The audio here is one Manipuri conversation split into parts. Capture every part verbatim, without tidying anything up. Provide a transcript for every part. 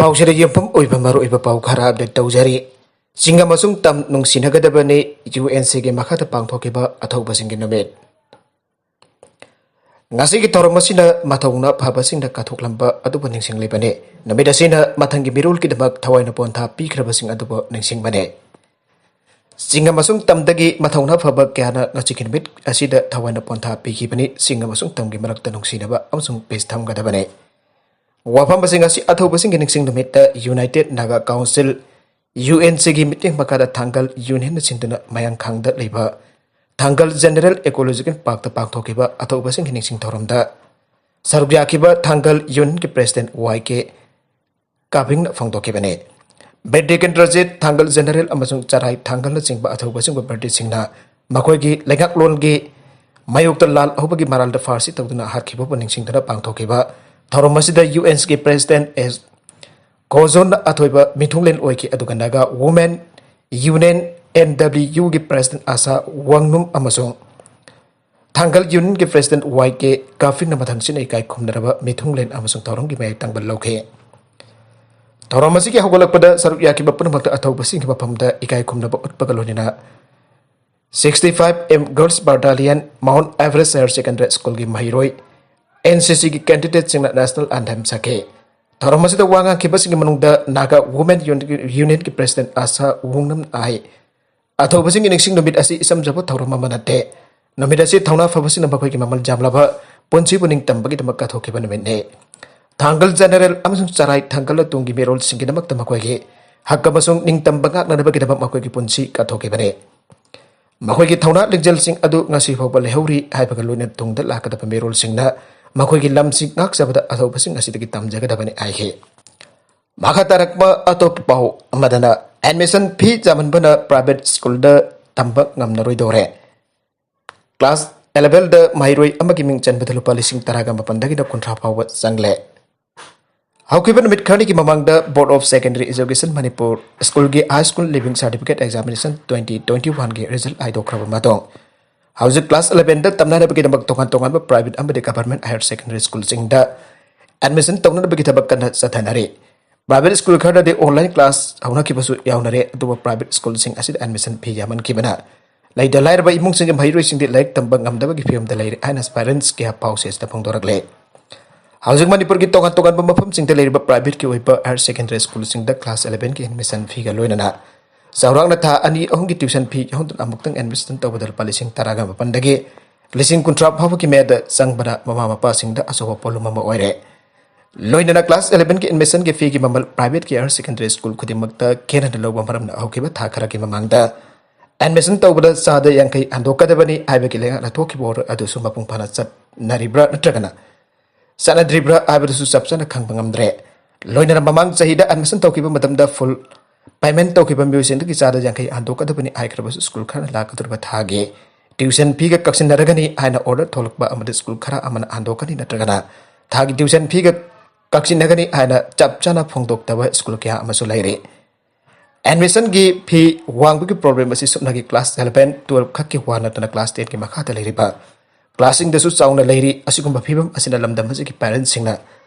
ꯄꯥꯎꯁꯤꯗ ꯌꯨꯝꯐꯝ ꯑꯣꯏꯕ ꯃꯔꯨꯑꯣꯏꯕ ꯄꯥꯎ ꯈꯔ ꯑꯞꯗꯦꯠ ꯇꯧꯖꯔꯤ꯫ ꯆꯤꯡ ꯑꯃꯁꯨꯡ ꯇꯝ ꯅꯨꯡꯁꯤꯅꯒꯗꯕꯅꯤ, ꯌꯨ ꯑꯦꯟ ꯁꯤꯒꯤ ꯃꯈꯥꯗ ꯄꯥꯡꯊꯣꯛꯈꯤꯕ ꯑꯊꯧꯕꯁꯤꯡꯒꯤ ꯅꯨꯃꯤꯠ꯫ ꯉꯁꯤꯒꯤ ꯊꯧꯔꯝ ꯑꯁꯤꯅ ꯃꯊꯧꯅꯥ ꯐꯕꯁꯤꯡꯅ ꯀꯠꯊꯣꯛꯂꯝꯕ ꯑꯗꯨꯕꯨ ꯅꯤꯡꯁꯤꯡꯂꯤꯕꯅꯤ꯫ ꯅꯨꯃꯤꯠ ꯑꯁꯤꯅ ꯃꯊꯪꯒꯤ ꯃꯤꯔꯣꯜꯒꯤꯗꯃꯛ ꯊꯋꯥꯏꯅ ꯄꯣꯟꯊꯥ ꯄꯤꯈ꯭ꯔꯕꯁꯤꯡ ꯑꯗꯨꯕꯨ ꯅꯤꯡꯁꯤꯡꯕꯅꯤ꯫ ꯆꯤꯡ ꯑꯃꯁꯨꯡ ꯇꯝꯗꯒꯤ ꯃꯊꯧꯅꯥ ꯐꯕ ꯀꯌꯥꯅ ꯉꯁꯤꯒꯤ ꯅꯨꯃꯤꯠ ꯑꯁꯤꯗ ꯊꯋꯥꯏꯅ ꯄꯣꯟꯊꯥ ꯄꯤꯈꯤꯕꯅꯤ꯫ ꯆꯤꯡ ꯑꯃꯁꯨꯡ ꯇꯝꯒꯤ ꯃꯔꯛꯇ ꯅꯨꯡꯁꯤꯅꯕ ꯑꯃꯁꯨꯡ ꯄꯤꯁ ꯊꯝꯒꯗꯕꯅꯤ꯫ ꯋꯥꯐꯝ ꯑꯁꯤ ꯉꯁꯤ ꯑꯊꯧꯕꯁꯤꯡꯒꯤ ꯅꯤꯡꯁꯤꯡ ꯅꯨꯃꯤꯠꯇ United Naga Council, U N ꯁꯤꯒꯤ ꯃꯤꯠꯌꯦꯡ ꯃꯈꯥꯗ ꯊꯥꯡꯒꯜ ꯌꯨꯅꯤꯌꯟꯅ ꯁꯤꯟꯗꯨꯅ ꯃꯌꯥꯡꯈꯥꯡꯗ ꯂꯩꯕ ꯊꯥꯡꯒꯜ ꯖꯦꯅꯔꯦꯜ ꯏꯀꯣꯂꯣꯖꯤꯀꯦꯜ ꯄꯥꯔꯛꯇ ꯄꯥꯡꯊꯣꯛꯈꯤꯕ ꯑꯊꯧꯕꯁꯤꯡꯒꯤ ꯅꯤꯡꯁꯤꯡ ꯊꯧꯔꯝꯗ ꯁꯔꯨꯛ ꯌꯥꯈꯤꯕ ꯊꯥꯡꯒꯜ ꯌꯨꯅꯤꯌꯟꯒꯤ ꯄ꯭ꯔꯦꯁꯤꯗꯦꯟꯠ ꯋꯥꯏ ꯀꯦ ꯀꯥꯕꯤꯡꯅ ꯐꯣꯡꯗꯣꯛꯈꯤꯕꯅꯤ꯫ ꯕꯤꯗ꯭ꯌꯥꯀꯦꯟꯗ꯭ꯔꯖꯤꯠ, ꯊꯥꯡꯒꯜ ꯖꯦꯅꯔꯦꯜ ꯑꯃꯁꯨꯡ ꯆꯔꯥꯏ ꯊꯥꯡꯒꯜꯅꯆꯤꯡꯕ ꯑꯊꯧꯕꯁꯤꯡꯕꯨ ꯕ꯭ꯔꯤꯇꯤꯁꯁꯤꯡꯅ ꯃꯈꯣꯏꯒꯤ ꯂꯩꯉꯥꯛꯂꯣꯟꯒꯤ ꯃꯥꯌꯣꯛꯇ ꯂꯥꯜ ꯍꯧꯕꯒꯤ ꯃꯔꯥꯜꯗ ꯐꯥꯔꯁꯤ ꯇꯧꯗꯨꯅ ꯍꯥꯠꯈꯤꯕꯕꯨ ꯅꯤꯡꯁꯤꯡꯗꯨꯅ ꯄꯥꯡꯊꯣꯛꯈꯤꯕ ꯊꯧꯔꯝ ꯑꯁꯤꯗ ꯌꯨ ꯑꯦꯟ ꯁꯤꯒꯤ ꯄ꯭ꯔꯦꯁꯤꯗꯦꯟꯠ ꯑꯦꯁ ꯀꯣꯖꯣꯟꯅ ꯑꯊꯣꯏꯕ ꯃꯤꯊꯨꯡꯂꯦꯟ ꯑꯣꯏꯈꯤ, ꯑꯗꯨꯒ ꯅꯥꯒꯥ ꯋꯨꯃꯦꯟ ꯌꯨꯅꯤꯌꯟ, ꯑꯦꯟ ꯗꯕ꯭ꯂꯤꯌꯨ ꯌꯨꯒꯤ ꯄ꯭ꯔꯦꯁꯤꯗꯦꯟꯠ ꯑꯥꯁꯥ ꯋꯥꯡꯅꯨꯝ ꯑꯃꯁꯨꯡ ꯊꯥꯡꯒꯜ ꯌꯨꯅꯤꯌꯟꯒꯤ ꯄ꯭ꯔꯦꯁꯤꯗꯦꯟꯠ ꯋꯥꯏ ꯀꯦ ꯀꯥꯐꯤꯟꯅ ꯃꯊꯪꯁꯤꯠꯅ ꯏꯀꯥꯏ ꯈꯨꯝꯅꯔꯕ ꯃꯤꯊꯨꯡꯂꯦꯟ ꯑꯃꯁꯨꯡ ꯊꯧꯔꯝꯒꯤ ꯃꯌꯥꯏ ꯇꯪꯕ ꯂꯧꯈꯤ꯫ ꯊꯧꯔꯝ ꯑꯁꯤꯒꯤ ꯍꯧꯒꯠꯂꯛꯄꯗ ꯁꯔꯨꯛ ꯌꯥꯈꯤꯕ ꯄꯨꯝꯅꯃꯛꯇ ꯑꯊꯧꯕꯁꯤꯡꯒꯤ ꯃꯐꯝꯗ ꯏꯀꯥꯏ ꯈꯨꯝꯅꯕ ꯎꯠꯄꯒ ꯂꯣꯏꯅꯅ sixty five M Girls Battalion, Mount Everest Higher Secondary Schoolꯒꯤ ꯃꯍꯩꯔꯣꯏ, ꯑꯦꯟ ꯁꯤ ꯁꯤꯒꯤ ꯀꯦꯟꯗꯤꯗꯦꯠꯁꯤꯡꯅ ꯅꯦꯁꯅꯦꯜ ꯑꯦꯟꯊꯦꯝ ꯁꯛꯈꯤ꯫ ꯊꯧꯔꯝ ꯑꯁꯤꯗ ꯋꯥ ꯉꯥꯡꯈꯤꯕꯁꯤꯡꯒꯤ ꯃꯅꯨꯡꯗ ꯅꯥꯒꯥ ꯋꯨꯃꯦꯟ ꯌꯨꯅꯤꯌꯟꯒꯤ ꯄ꯭ꯔꯦꯁꯤꯗꯦꯟꯠ ꯑꯥꯁꯥ ꯋꯨꯡꯅꯝꯅ ꯍꯥꯏ, ꯑꯊꯧꯕꯁꯤꯡꯒꯤ ꯅꯤꯡꯁꯤꯡ ꯅꯨꯃꯤꯠ ꯑꯁꯤ ꯏꯆꯝ ꯆꯝꯕ ꯊꯧꯔꯝ ꯑꯃ ꯅꯠꯇꯦ꯫ ꯅꯨꯃꯤꯠ ꯑꯁꯤ ꯊꯧꯅꯥ ꯐꯕꯁꯤꯡꯅ ꯃꯈꯣꯏꯒꯤ ꯃꯃꯜ ꯌꯥꯝꯂꯕ ꯄꯨꯟꯁꯤꯕꯨ ꯅꯤꯡꯇꯝꯕꯒꯤꯗꯃꯛ ꯀꯠꯊꯣꯛꯈꯤꯕ ꯅꯨꯃꯤꯠꯅꯤ꯫ ꯊꯥꯡꯒꯜ ꯖꯦꯅꯔꯦꯜ ꯑꯃꯁꯨꯡ ꯆꯔꯥꯏ ꯊꯥꯡꯒꯜꯅ ꯇꯨꯡꯒꯤ ꯃꯤꯔꯣꯜꯁꯤꯡꯒꯤꯗꯃꯛꯇ ꯃꯈꯣꯏꯒꯤ ꯍꯛ ꯑꯃꯁꯨꯡ ꯅꯤꯡꯇꯝꯕ ꯉꯥꯛꯅꯅꯕꯒꯤꯗꯃꯛ ꯃꯈꯣꯏꯒꯤ ꯄꯨꯟꯁꯤ ꯀꯠꯊꯣꯛꯈꯤꯕꯅꯤ꯫ ꯃꯈꯣꯏꯒꯤ ꯊꯧꯅꯥ ꯂꯤꯡꯖꯦꯜꯁꯤꯡ ꯑꯗꯨ ꯉꯁꯤ ꯐꯥꯎꯕ ꯂꯩꯍꯧꯔꯤ ꯍꯥꯏꯕꯒ ꯂꯣꯏꯅꯅ ꯇꯨꯡꯗ ꯂꯥꯛꯀꯗꯕ ꯃꯤꯔꯣꯜꯁꯤꯡꯅ ꯃꯈꯣꯏꯒꯤ ꯂꯝꯁꯤꯡ ꯉꯥꯛꯆꯕꯗ ꯑꯊꯧꯕꯁꯤꯡ ꯑꯁꯤꯗꯒꯤ ꯇꯝꯖꯒꯗꯕꯅꯤ ꯍꯥꯏꯈꯤ꯫ ꯃꯈꯥ ꯇꯥꯔꯛꯄ ꯑꯇꯣꯞꯄ ꯄꯥꯎ ꯑꯃꯗꯅ, ꯑꯦꯗꯃꯤꯁꯟ ꯐꯤ ꯌꯥꯝꯃꯟꯕꯅ ꯄ꯭ꯔꯥꯏꯚꯦꯠ ꯁ꯭ꯀꯨꯜꯗ ꯇꯝꯕ ꯉꯝꯅꯔꯣꯏꯗꯧꯔꯦ꯫ ꯀ꯭ꯂꯥꯁ elevenꯗ ꯃꯍꯩꯔꯣꯏ ꯑꯃꯒꯤ ꯃꯤꯡ ꯆꯟꯕꯗ ꯂꯨꯄꯥ ꯂꯤꯁꯤꯡ ꯇꯔꯥꯒ ꯃꯥꯄꯟꯗꯒꯤꯅ ꯀꯨꯟꯊ꯭ꯔꯥ ꯐꯥꯎꯕ ꯆꯪꯂꯦ꯫ ꯍꯧꯈꯤꯕ ꯅꯨꯃꯤꯠ ꯈꯔꯅꯤꯒꯤ ꯃꯃꯥꯡꯗ Board of Secondary Education Manipur ꯁ꯭ꯀꯨꯜꯒꯤ High School Leaving Certificate Examination twenty twenty oneꯒꯤ result ꯍꯥꯏꯗꯣꯛꯈ꯭ꯔꯕ ꯃꯇꯨꯡ, ꯍꯧꯖꯤꯛ ꯀ꯭ꯂꯥꯁ elevenꯗ ꯇꯝꯅꯅꯕꯒꯤꯗꯃꯛ ꯇꯣꯉꯥꯟ ꯇꯣꯉꯥꯟꯕ private ꯑꯃꯗꯤ government higher secondary schoolꯁꯤꯡꯗ admission ꯇꯧꯅꯅꯕꯒꯤ ꯊꯕꯛ ꯀꯟꯅ ꯆꯠꯊꯅꯔꯤ꯫ Private school ꯈꯔꯗꯗꯤ online class ꯍꯧꯅꯈꯤꯕꯁꯨ ꯌꯥꯎꯅꯔꯦ꯫ ꯑꯗꯨꯕꯨ private schoolꯁꯤꯡ ꯑꯁꯤꯗ admission fee ꯌꯥꯝꯃꯟꯈꯤꯕꯅ ꯂꯩꯇ ꯂꯥꯏꯔꯕ ꯏꯃꯨꯡꯁꯤꯡꯒꯤ ꯃꯍꯩꯔꯣꯏꯁꯤꯡꯗꯤ ꯂꯥꯏꯔꯤꯛ ꯇꯝꯕ ꯉꯝꯗꯕꯒꯤ ꯐꯤꯕꯝꯗ ꯂꯩꯔꯦ ꯍꯥꯏꯅ parents ꯀꯌꯥ ꯄꯥꯎꯆꯦꯁꯤꯗ ꯐꯣꯡꯗꯣꯔꯛꯂꯦ꯫ ꯍꯧꯖꯤꯛ ꯃꯅꯤꯄꯨꯔꯒꯤ ꯇꯣꯉꯥꯟ ꯇꯣꯉꯥꯟꯕ ꯃꯐꯝꯁꯤꯡꯗ ꯂꯩꯔꯤꯕ privateꯀꯤ ꯑꯣꯏꯕ higher secondary schoolꯁꯤꯡꯗ class elevenꯒꯤ admission feeꯒ ꯂꯣꯏꯅꯅ ꯆꯥꯎꯔꯥꯛꯅ ꯊꯥ ꯑꯅꯤ ꯑꯍꯨꯝꯒꯤ tuition fee ꯌꯥꯎꯗꯨꯅ ꯑꯃꯨꯛꯇꯪ admission ꯇꯧꯕꯗ ꯂꯨꯄꯥ ꯂꯤꯁꯤꯡ ꯇꯔꯥꯒ ꯃꯥꯄꯟꯗꯒꯤ ꯂꯤꯁꯤꯡ ꯀꯨꯟꯊ꯭ꯔꯥ ꯐꯥꯎꯕꯒꯤ ꯃꯌꯥꯗ ꯆꯪꯕꯅ ꯃꯃꯥ ꯃꯄꯥꯁꯤꯡꯗ ꯑꯆꯧꯕ ꯄꯣꯠꯂꯨꯝ ꯑꯃ ꯑꯣꯏꯔꯦ꯫ ꯂꯣꯏꯅꯅ class elevenꯒꯤ admissionꯒꯤ feeꯒꯤ ꯃꯃꯜ privateꯀꯤ higher secondary school ꯈꯨꯗꯤꯡꯃꯛꯇ ꯈꯦꯠꯅꯅ ꯂꯧꯕ ꯃꯔꯝꯅ ꯍꯧꯈꯤꯕ ꯊꯥ ꯈꯔꯒꯤ ꯃꯃꯥꯡꯗ admission ꯇꯧꯕꯗ ꯆꯥꯗ ꯌꯥꯡꯈꯩ ꯍꯟꯗꯣꯛꯀꯗꯕꯅꯤ ꯍꯥꯏꯕꯒꯤ ꯂꯩꯉꯥꯛꯅ ꯊꯣꯛꯈꯤꯕ order ꯑꯗꯨꯁꯨ ꯃꯄꯨꯡ ꯐꯥꯅ ꯆꯠꯅꯔꯤꯕ꯭ꯔꯥ ꯅꯠꯇ꯭ꯔꯒꯅ ꯆꯠꯅꯗ꯭ꯔꯤꯕ꯭ꯔꯥ ꯍꯥꯏꯕꯗꯨꯁꯨ ꯆꯞ ꯆꯥꯅ ꯈꯪꯕ ꯉꯝꯗ꯭ꯔꯦ꯫ ꯂꯣꯏꯅꯅ ꯃꯃꯥꯡ ꯆꯍꯤꯗ admission ꯇꯧꯈꯤꯕ ꯃꯇꯝꯗ full payment ꯇꯧꯈꯤꯕ ꯃꯤꯑꯣꯏꯁꯤꯡꯗꯒꯤ ꯆꯥꯗ ꯌꯥꯡꯈꯩ ꯍꯟꯗꯣꯛꯀꯗꯕꯅꯤ ꯍꯥꯏꯈ꯭ꯔꯕꯁꯨ school ꯈꯔꯅ ꯂꯥꯛꯀꯗꯧꯔꯤꯕ ꯊꯥꯒꯤ tuition feeꯒ ꯀꯛꯁꯤꯟꯅꯔꯒꯅꯤ ꯍꯥꯏꯅ order ꯊꯣꯛꯂꯛꯄ ꯑꯃꯗꯤ school ꯈꯔ ꯑꯃꯅ ꯍꯟꯗꯣꯛꯀꯅꯤ ꯅꯠꯇ꯭ꯔꯒꯅ ꯊꯥꯒꯤ tuition feeꯒ ꯀꯛꯁꯤꯟꯅꯒꯅꯤ ꯍꯥꯏꯅ ꯆꯞ ꯆꯥꯅ ꯐꯣꯡꯗꯣꯛꯇꯕ school ꯀꯌꯥ ꯑꯃꯁꯨ ꯂꯩꯔꯤ꯫ Admissionꯒꯤ fee ꯋꯥꯡꯕꯒꯤ problem ꯑꯁꯤ ꯁꯨꯞꯅꯒꯤ class eleven, twelve ꯈꯛꯀꯤ ꯋꯥ ꯅꯠꯇꯅ class tenꯒꯤ ꯃꯈꯥꯗ ꯂꯩꯔꯤꯕ classꯁꯤꯡꯗꯁꯨ ꯆꯥꯎꯅ ꯂꯩꯔꯤ꯫ ꯑꯁꯤꯒꯨꯝꯕ ꯐꯤꯕꯝ ꯑꯁꯤꯅ ꯂꯝꯗꯝ ꯑꯁꯤꯒꯤ parentsꯁꯤꯡꯅ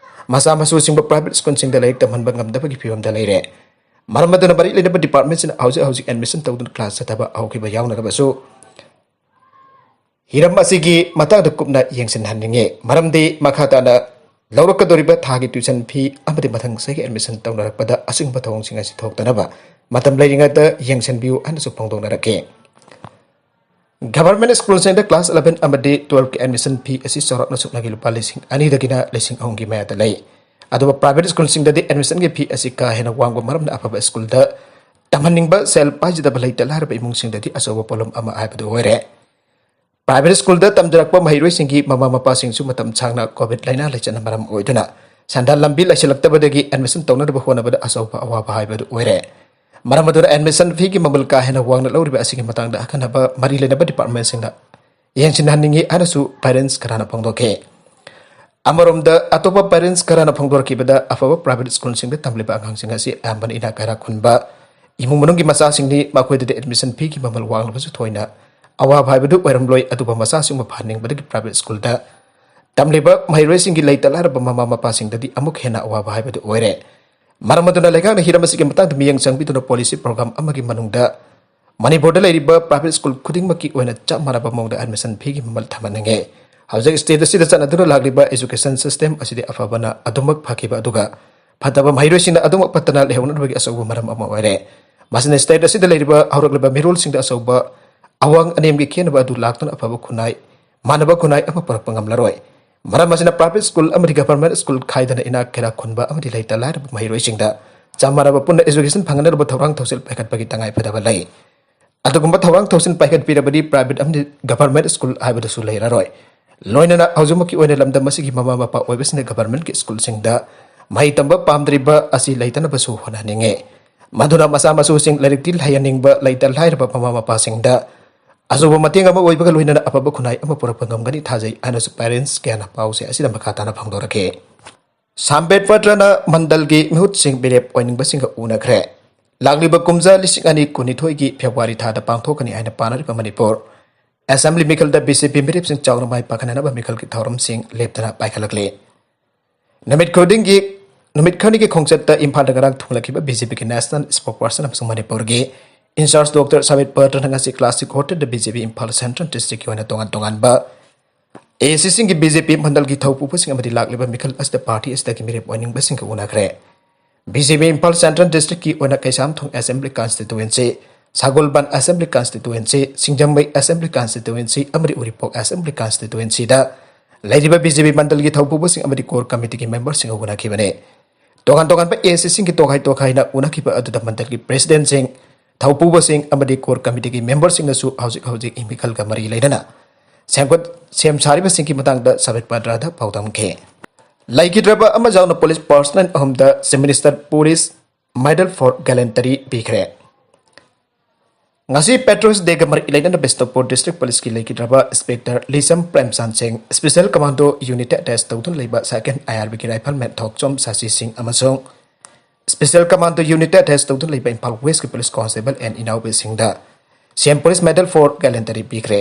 ꯃꯆꯥ ꯃꯁꯨꯁꯤꯡꯕꯨ private schoolꯁꯤꯡꯗ ꯂꯥꯏꯔꯤꯛ ꯇꯝꯍꯟꯕ ꯉꯝꯗꯕꯒꯤ ꯐꯤꯕꯝꯗ ꯂꯩꯔꯦ꯫ ꯃꯔꯝ ꯑꯗꯨꯅ ꯃꯔꯤ ꯂꯩꯅꯕ departmentꯁꯤꯡꯅ ꯍꯧꯖꯤꯛ ꯍꯧꯖꯤꯛ admission ꯇꯧꯗꯨꯅ class ꯆꯠꯊꯕ ꯍꯧꯈꯤꯕ ꯌꯥꯎꯅꯔꯕꯁꯨ ꯍꯤꯔꯝ ꯑꯁꯤꯒꯤ ꯃꯇꯥꯡꯗ ꯀꯨꯞꯅ ꯌꯦꯡꯁꯤꯟꯍꯟꯅꯤꯡꯉꯤ꯫ ꯃꯔꯝꯗꯤ ꯃꯈꯥ ꯇꯥꯅ ꯂꯧꯔꯛꯀꯗꯧꯔꯤꯕ ꯊꯥꯒꯤ tuition fee ꯑꯃꯗꯤ ꯃꯊꯪ ꯆꯍꯤꯒꯤ admission ꯇꯧꯅꯔꯛꯄꯗ ꯑꯁꯤꯒꯨꯝꯕ ꯊꯧꯑꯣꯡꯁꯤꯡ ꯑꯁꯤ ꯊꯣꯛꯇꯅꯕ ꯃꯇꯝ ꯂꯩꯔꯤꯉꯩꯗ ꯌꯦꯡꯁꯤꯟꯕꯤꯌꯨ ꯍꯥꯏꯅꯁꯨ ꯐꯣꯡꯗꯣꯛꯅꯔꯛꯈꯤ꯫ Government schoolꯁꯤꯡꯗ class eleven ꯑꯃꯗꯤ twelveꯀꯤ admission fee ꯑꯁꯤ ꯆꯥꯎꯔꯥꯛꯅ ꯁꯨꯞꯅꯒꯤ ꯂꯨꯄꯥ ꯂꯤꯁꯤꯡ ꯑꯅꯤꯗꯒꯤꯅ ꯂꯤꯁꯤꯡ ꯑꯍꯨꯝꯒꯤ ꯃꯌꯥꯗ ꯂꯩ꯫ ꯑꯗꯨꯒ private schoolꯁꯤꯡꯗꯗꯤ admissionꯒꯤ fee ꯑꯁꯤ ꯀꯥ ꯍꯦꯟꯅ ꯋꯥꯡꯕ ꯃꯔꯝꯅ ꯑꯐꯕ schoolꯗ ꯇꯝꯍꯟꯅꯤꯡꯕ ꯁꯦꯜ ꯄꯥꯏꯖꯗꯕ ꯂꯩꯇ ꯂꯥꯏꯔꯕ ꯏꯃꯨꯡꯁꯤꯡꯗꯗꯤ ꯑꯆꯧꯕ ꯄꯣꯠꯂꯨꯝ ꯑꯃ ꯍꯥꯏꯕꯗꯨ ꯑꯣꯏꯔꯦ꯫ Private schoolꯗ ꯇꯝꯖꯔꯛꯄ ꯃꯍꯩꯔꯣꯏꯁꯤꯡꯒꯤ ꯃꯃꯥ ꯃꯄꯥꯁꯤꯡꯁꯨ ꯃꯇꯝ ꯁꯥꯡꯅ COVID ꯂꯥꯏꯅꯥ ꯂꯩꯆꯠꯅ ꯃꯔꯝ ꯑꯣꯏꯗꯨꯅ ꯁꯦꯟꯗꯥꯟ ꯂꯝꯕꯤ ꯂꯩꯁꯤꯜꯂꯛꯇꯕꯗꯒꯤ admission ꯇꯧꯅꯅꯕ ꯍꯣꯠꯅꯕꯗ ꯑꯆꯧꯕ ꯑꯋꯥꯕ ꯍꯥꯏꯕꯗꯨ ꯑꯣꯏꯔꯦ꯫ ꯃꯔꯝ ꯑꯗꯨꯅ admission feeꯒꯤ ꯃꯃꯜ ꯀꯥ ꯍꯦꯟꯅ ꯋꯥꯡꯅ ꯂꯧꯔꯤꯕ ꯑꯁꯤꯒꯤ ꯃꯇꯥꯡꯗ ꯑꯈꯟꯅꯕ ꯃꯔꯤ ꯂꯩꯅꯕ departmentꯁꯤꯡꯅ ꯌꯦꯡꯁꯤꯟꯍꯟꯅꯤꯡꯏ ꯍꯥꯏꯅꯁꯨ parents ꯈꯔꯅ ꯐꯣꯡꯗꯣꯛꯈꯤ꯫ ꯑꯃꯔꯣꯝꯗ ꯑꯇꯣꯞꯄ parents ꯈꯔꯅ ꯐꯣꯡꯗꯣꯔꯛꯈꯤꯕꯗ ꯑꯐꯕ private schoolꯁꯤꯡꯗ ꯇꯝꯂꯤꯕ ꯑꯉꯥꯡꯁꯤꯡ ꯑꯁꯤ ꯑꯌꯥꯝꯕꯅ ꯏꯅꯥꯛ ꯀꯩꯔꯥꯛ ꯈꯨꯟꯕ ꯏꯃꯨꯡ ꯃꯅꯨꯡꯒꯤ ꯃꯆꯥꯁꯤꯡꯅꯤ꯫ ꯃꯈꯣꯏꯗꯗꯤ admission feeꯒꯤ ꯃꯃꯜ ꯋꯥꯡꯂꯕꯁꯨ ꯊꯣꯏꯅ ꯑꯋꯥꯕ ꯍꯥꯏꯕꯗꯨ ꯑꯣꯏꯔꯝꯂꯣꯏ꯫ ꯑꯗꯨꯕꯨ ꯃꯆꯥꯁꯤꯡꯕꯨ ꯐꯍꯟꯅꯤꯡꯕꯗꯒꯤ private schoolꯗ ꯇꯝꯂꯤꯕ ꯃꯍꯩꯔꯣꯏꯁꯤꯡꯒꯤ ꯂꯩꯇ ꯂꯥꯏꯔꯕ ꯃꯃꯥ ꯃꯄꯥꯁꯤꯡꯗꯗꯤ ꯑꯃꯨꯛ ꯍꯦꯟꯅ ꯑꯋꯥꯕ ꯍꯥꯏꯕꯗꯨ ꯑꯣꯏꯔꯦ꯫ ꯃꯔꯝ ꯑꯗꯨꯅ ꯂꯩꯉꯥꯛꯅ ꯍꯤꯔꯝ ꯑꯁꯤꯒꯤ ꯃꯇꯥꯡꯗ ꯃꯤꯠꯌꯦꯡ ꯆꯪꯕꯤꯗꯨꯅ policy program ꯑꯃꯒꯤ ꯃꯅꯨꯡꯗ ꯃꯅꯤꯄꯨꯔꯗ ꯂꯩꯔꯤꯕ private school ꯈꯨꯗꯤꯡꯃꯛꯀꯤ ꯑꯣꯏꯅ ꯆꯞ ꯃꯥꯟꯅꯕ ꯃꯑꯣꯡꯗ admission feeꯒꯤ ꯃꯃꯜ ꯊꯝꯍꯟꯅꯤꯡꯉꯤ꯫ ꯍꯧꯖꯤꯛ state ꯑꯁꯤꯗ ꯆꯠꯅꯗꯨꯅ ꯂꯥꯛꯂꯤꯕ education system ꯑꯁꯤꯗꯤ ꯑꯐꯕꯅ ꯑꯗꯨꯃꯛ ꯐꯈꯤꯕ ꯑꯗꯨꯒ ꯐꯠꯇꯕ ꯃꯍꯩꯔꯣꯏꯁꯤꯡꯅ ꯑꯗꯨꯃꯛ ꯐꯠꯇꯅ ꯂꯩꯍꯧꯅꯕꯒꯤ ꯑꯆꯧꯕ ꯃꯔꯝ ꯑꯃ ꯑꯣꯏꯔꯦ꯫ ꯃꯁꯤꯅ state ꯑꯁꯤꯗ ꯂꯩꯔꯤꯕ ꯍꯧꯔꯛꯂꯤꯕ ꯃꯤꯔꯣꯜꯁꯤꯡꯗ ꯑꯆꯧꯕ ꯑꯋꯥꯡ ꯑꯅꯦꯝꯒꯤ ꯈꯦꯠꯅꯕ ꯑꯗꯨ ꯂꯥꯛꯇꯨꯅ ꯑꯐꯕ ꯈꯨꯟꯅꯥꯏ, ꯃꯥꯟꯅꯕ ꯈꯨꯟꯅꯥꯏ ꯑꯃ ꯄꯨꯔꯛꯄ ꯉꯝꯂꯔꯣꯏ꯫ ꯃꯔꯝ ꯑꯁꯤꯅ private school ꯑꯃꯗꯤ government school ꯈꯥꯏꯗꯅ ꯏꯅꯥꯛ ꯀꯩꯔꯥꯛ ꯈꯨꯟꯕ ꯑꯃꯗꯤ ꯂꯩꯇ ꯂꯥꯏꯔꯕ ꯃꯍꯩꯔꯣꯏꯁꯤꯡꯗ ꯆꯞ ꯃꯥꯟꯅꯕ ꯄꯨꯟꯅ education ꯐꯪꯍꯟꯅꯕ ꯊꯧꯔꯥꯡ ꯊꯧꯁꯤꯜ ꯄꯥꯏꯈꯠꯄꯒꯤ ꯇꯉꯥꯏ ꯐꯗꯕ ꯂꯩ꯫ ꯑꯗꯨꯒꯨꯝꯕ ꯊꯧꯔꯥꯡ ꯊꯧꯁꯤꯜ ꯄꯥꯏꯈꯠꯄꯤꯔꯕꯗꯤ private ꯑꯃꯗꯤ government school ꯍꯥꯏꯕꯗꯨꯁꯨ ꯂꯩꯔꯔꯣꯏ꯫ ꯂꯣꯏꯅꯅ ꯍꯧꯖꯤꯛꯃꯛꯀꯤ ꯑꯣꯏꯅ ꯂꯝꯗꯝ ꯑꯁꯤꯒꯤ ꯃꯃꯥ ꯃꯄꯥ ꯑꯣꯏꯕꯁꯤꯡꯅ governmentꯀꯤ schoolꯁꯤꯡꯗ ꯃꯍꯩ ꯇꯝꯕ ꯄꯥꯝꯗ꯭ꯔꯤꯕ ꯑꯁꯤ ꯂꯩꯇꯅꯕꯁꯨ ꯍꯣꯠꯅꯍꯟꯅꯤꯡꯉꯤ꯫ ꯃꯗꯨꯅ ꯃꯆꯥ ꯃꯁꯨꯁꯤꯡ ꯂꯥꯏꯔꯤꯛꯇꯤ ꯍꯩꯍꯟꯅꯤꯡꯕ ꯂꯩꯇ ꯂꯥꯏꯔꯕ ꯃꯃꯥ ꯃꯄꯥꯁꯤꯡꯗ ꯑꯆꯧꯕ ꯃꯇꯦꯡ ꯑꯃ ꯑꯣꯏꯕꯒ ꯂꯣꯏꯅꯅ ꯑꯐꯕ ꯈꯨꯟꯅꯥꯏ ꯑꯃ ꯄꯨꯔꯛꯄ ꯉꯝꯒꯅꯤ ꯊꯥꯖꯩ ꯍꯥꯏꯅꯁꯨ parents ꯀꯌꯥꯅ ꯄꯥꯎꯁꯦ ꯑꯁꯤꯗ ꯃꯈꯥ ꯇꯥꯅ ꯐꯣꯡꯗꯣꯔꯛꯈꯤ꯫ ꯁꯥꯝꯕꯦꯠ ꯄꯇ꯭ꯔꯅ ꯃꯟꯗꯜꯒꯤ ꯃꯤꯍꯨꯠꯁꯤꯡ ꯃꯤꯔꯦꯞ ꯑꯣꯏꯅꯤꯡꯕꯁꯤꯡꯒ ꯎꯅꯈ꯭ꯔꯦ꯫ ꯂꯥꯛꯂꯤꯕ ꯀꯨꯝꯖꯥ ꯂꯤꯁꯤꯡ ꯑꯅꯤ ꯀꯨꯟꯅꯤꯊꯣꯏꯒꯤ February ꯊꯥꯗ ꯄꯥꯡꯊꯣꯛꯀꯅꯤ ꯍꯥꯏꯅ ꯄꯥꯅꯔꯤꯕ ꯃꯅꯤꯄꯨꯔ Assembly ꯃꯤꯈꯜꯗ BJP ꯃꯤꯔꯦꯞꯁꯤꯡ ꯆꯥꯎꯅ ꯃꯥꯏ ꯄꯥꯛꯍꯟꯅꯕ ꯃꯤꯈꯜꯒꯤ ꯊꯧꯔꯝꯁꯤꯡ ꯂꯦꯞꯇꯅ ꯄꯥꯏꯈꯠꯂꯛꯂꯤ꯫ ꯅꯨꯃꯤꯠ ꯈꯨꯗꯤꯡꯒꯤ, ꯅꯨꯃꯤꯠ ꯈꯔꯅꯤꯒꯤ ꯈꯣꯡꯆꯠꯇ ꯏꯝꯐꯥꯜꯗ ꯉꯔꯥꯡ ꯊꯨꯡꯂꯈꯤꯕ BJPꯒꯤ national spokesperson ꯑꯃꯁꯨꯡ ꯃꯅꯤꯄꯨꯔꯒꯤ in-charge Doctor ꯁꯥꯕꯤꯠ ꯄꯇ꯭ꯔꯅ ꯉꯁꯤ Classic Hotelꯗ BJP ꯏꯝꯐꯥꯜ Central Districtꯀꯤ ꯑꯣꯏꯅ ꯇꯣꯉꯥꯟ ꯇꯣꯉꯥꯟꯕ AACꯁꯤꯡꯒꯤ BJP ꯃꯟꯗꯜꯒꯤ ꯊꯧꯄꯨꯕꯁꯤꯡ ꯑꯃꯗꯤ ꯂꯥꯛꯂꯤꯕ ꯃꯤꯈꯜ ꯑꯁꯤꯗ party ꯑꯁꯤꯗꯒꯤ ꯃꯤꯔꯦꯞ ꯑꯣꯏꯅꯤꯡꯕꯁꯤꯡꯒ ꯎꯅꯈ꯭ꯔꯦ꯫ BJP ꯏꯝꯐꯥꯜ Central Districtꯀꯤ ꯑꯣꯏꯅ ꯀꯩꯁꯥꯝꯊꯣꯡ Assembly Constituency, ꯁꯒꯣꯜꯕꯟ Assembly Constituency, ꯁꯤꯡꯖꯃꯩ Assembly Constituency ꯑꯃꯗꯤ ꯎꯔꯤꯄꯣꯛ Assembly Constituencyꯗ ꯂꯩꯔꯤꯕ BJP ꯃꯟꯗꯜꯒꯤ ꯊꯧꯄꯨꯕꯁꯤꯡ ꯑꯃꯗꯤ core committeeꯒꯤ memberꯁꯤꯡꯒ ꯎꯅꯈꯤꯕꯅꯤ꯫ ꯇꯣꯉꯥꯟ ꯇꯣꯉꯥꯟꯕ AACꯁꯤꯡꯒꯤ ꯇꯣꯈꯥꯏ ꯇꯣꯈꯥꯏꯅ ꯎꯅꯈꯤꯕ ꯑꯗꯨꯗ ꯃꯟꯗꯜꯒꯤ presidentꯁꯤꯡ, ꯊꯧꯄꯨꯕꯁꯤꯡ ꯑꯃꯗꯤ core committeeꯒꯤ memberꯁꯤꯡꯅꯁꯨ ꯍꯧꯖꯤꯛ ꯍꯧꯖꯤꯛ ꯏꯃꯤꯀꯜꯒ ꯃꯔꯤ ꯂꯩꯅꯅ ꯁꯦꯝꯒꯠ ꯁꯦꯝ ꯁꯥꯔꯤꯕꯁꯤꯡꯒꯤ ꯃꯇꯥꯡꯗ ꯁꯥꯕꯤꯠ ꯄꯇ꯭ꯔꯗ ꯄꯥꯎꯗꯝꯈꯤ꯫ ꯂꯩꯈꯤꯗ꯭ꯔꯕ ꯑꯃ ꯌꯥꯎꯅ police personnel ꯑꯍꯨꯝꯗ Chief Minister Police Medal for Gallantry ꯄꯤꯈ꯭ꯔꯦ꯫ ꯉꯁꯤ Patriots Dayꯒ ꯃꯔꯤ ꯂꯩꯅꯅ ꯕꯤꯁꯅꯨꯄꯨꯔ District Policeꯀꯤ ꯂꯩꯈꯤꯗ꯭ꯔꯕ Inspector ꯂꯤꯁꯝ ꯄ꯭ꯔꯦꯝꯆꯥꯟ ꯁꯤꯡ, Special Commando Unitꯇ attach ꯇꯧꯗꯨꯅ ꯂꯩꯕ Second IRBꯒꯤ rifleman ꯊꯣꯛꯆꯣꯝ ꯁꯥꯁꯤ ꯁꯤꯡ ꯑꯃꯁꯨꯡ Special Commando Unitꯇ attach ꯇꯧꯗꯨꯅ ꯂꯩꯕ ꯏꯝꯐꯥꯜ Westꯀꯤ Police Constable N ꯏꯅꯥꯎꯕꯤ ꯁꯤꯡꯗ Siem Police Medal for Gallantry ꯄꯤꯈ꯭ꯔꯦ꯫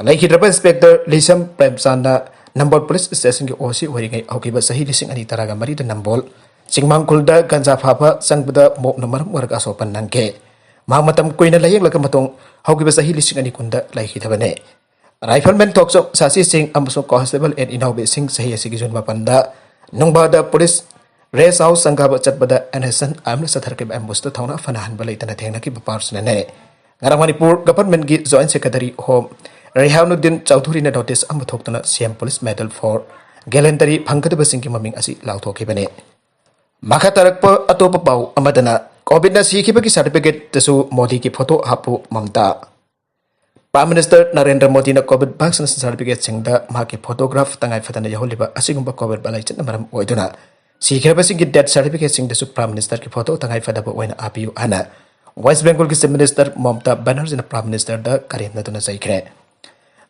ꯂꯩꯈꯤꯗ꯭ꯔꯕ Inspector ꯂꯤꯁꯝ ꯄ꯭ꯔꯦꯝꯆꯥꯟꯅ ꯅꯝꯕꯣꯜ Police Stationꯒꯤ OC ꯑꯣꯏꯔꯤꯉꯩ ꯍꯧꯈꯤꯕ ꯆꯍꯤ ꯂꯤꯁꯤꯡ ꯑꯅꯤ ꯇꯔꯥꯒ ꯃꯔꯤꯗ ꯅꯝꯕꯣꯜ ꯆꯤꯡꯃꯥꯡꯈꯨꯜꯗ ꯒꯟꯖꯥ ꯐꯥꯕ ꯆꯪꯕꯗ ꯃꯣꯞꯅ ꯃꯔꯝ ꯑꯣꯏꯔꯒ ꯑꯁꯣꯛꯄ ꯅꯪꯈꯤ꯫ ꯃꯍꯥꯛ ꯃꯇꯝ ꯀꯨꯏꯅ ꯂꯥꯌꯦꯡꯂꯒ ꯃꯇꯨꯡ ꯍꯧꯈꯤꯕ ꯆꯍꯤ ꯂꯤꯁꯤꯡ ꯑꯅꯤ ꯀꯨꯟꯗ ꯂꯩꯈꯤꯗꯕꯅꯤ꯫ ꯔꯥꯏꯐꯜꯃꯦꯟ ꯊꯣꯛꯆꯣꯝ ꯁꯥꯁꯤ ꯁꯤꯡ ꯑꯃꯁꯨꯡ ꯀꯣꯟꯁꯇꯦꯕꯜ ꯑꯦꯟ ꯏꯅꯥꯎꯕꯤ ꯁꯤꯡ ꯆꯍꯤ ꯑꯁꯤꯒꯤ ꯖꯨꯟ ꯃꯥꯄꯟꯗ ꯅꯨꯡꯕꯥꯗ ꯄꯨꯂꯤꯁ ꯔꯦꯁ ꯍꯥꯎꯁ ꯆꯪꯒꯥꯕ ꯆꯠꯄꯗ ꯑꯦꯟ ꯑꯦꯁ ꯑꯦꯟ ꯑꯥꯔꯝꯅ ꯆꯠꯊꯔꯛꯈꯤꯕ ꯑꯦꯝꯕꯨꯁꯇ ꯊꯧꯅꯥ ꯐꯅ ꯍꯟꯕ ꯂꯩꯇꯅ ꯊꯦꯡꯅꯈꯤꯕ ꯄꯥꯔꯁꯅꯦ꯫ ꯉꯔꯥꯡ ꯃꯅꯤꯄꯨꯔ ꯒꯚꯔꯟꯃꯦꯟꯒꯤ ꯖꯣꯏꯟ ꯁꯦꯀ꯭ꯔꯦꯇꯔꯤ ꯍꯣꯝ ꯔꯦꯍꯥꯅꯨꯗꯤꯟ ꯆꯧꯙꯨꯔꯤꯅ ꯅꯣꯇꯤꯁ ꯑꯃ ꯊꯣꯛꯇꯨꯅ ꯁꯤ ꯑꯦꯝ ꯄꯨꯂꯤꯁ ꯃꯦꯗꯜ ꯐꯣꯔ ꯒꯦꯂꯦꯟꯗꯔꯤ ꯐꯪꯒꯗꯕꯁꯤꯡꯒꯤ ꯃꯃꯤꯡ ꯑꯁꯤ ꯂꯥꯎꯊꯣꯛꯈꯤꯕꯅꯤ꯫ ꯃꯈꯥ ꯇꯥꯔꯛꯄ ꯑꯇꯣꯞꯄ ꯄꯥꯎ ꯑꯃꯗꯅ, ꯀꯣꯚꯤꯗꯅ ꯁꯤꯈꯤꯕꯒꯤ ꯁꯥꯔꯇꯤꯐꯤꯀꯦꯠꯇꯁꯨ ꯃꯣꯗꯤꯒꯤ ꯐꯣꯇꯣ ꯍꯥꯞꯄꯨ ꯃꯃꯇꯥ꯫ ꯄ꯭ꯔꯥꯏꯝ ꯃꯤꯅꯤꯁꯇꯔ ꯅꯔꯦꯟꯗ꯭ꯔ ꯃꯣꯗꯤꯅ ꯀꯣꯚꯤꯗ ꯚꯦꯛꯁꯤꯅꯦꯁꯟ ꯁꯥꯔꯇꯤꯐꯤꯀꯦꯠꯁꯤꯡꯗ ꯃꯍꯥꯛꯀꯤ ꯐꯣꯇꯣꯒ꯭ꯔꯥꯐ ꯇꯉꯥꯏ ꯐꯗꯅ ꯌꯥꯎꯍꯜꯂꯤꯕ ꯑꯁꯤꯒꯨꯝꯕ ꯀꯣꯚꯤꯗ ꯂꯥꯏꯆꯠꯅ ꯃꯔꯝ ꯑꯣꯏꯗꯨꯅ ꯁꯤꯈ꯭ꯔꯕꯁꯤꯡꯒꯤ ꯗꯦꯠ ꯁꯥꯔꯇꯤꯐꯤꯀꯦꯠꯁꯤꯡꯗꯁꯨ ꯄ꯭ꯔꯥꯏꯝ ꯃꯤꯅꯤꯁꯇꯔꯒꯤ ꯐꯣꯇꯣ ꯇꯉꯥꯏ ꯐꯗꯕ ꯑꯣꯏꯅ ꯍꯥꯞꯄꯤꯌꯨ ꯍꯥꯏꯅ ꯋꯦꯁ ꯕꯦꯡꯒꯣꯜꯒꯤ ꯆꯤꯐ ꯃꯤꯅꯤꯁꯇꯔ ꯃꯃꯇꯥ ꯕꯦꯅꯔꯖꯤꯅ ꯄ꯭ꯔꯥꯏꯝ ꯃꯤꯅꯤꯁꯇꯔꯗ ꯀꯔꯦꯝꯅꯗꯨꯅ ꯆꯩꯈ꯭ꯔꯦ꯫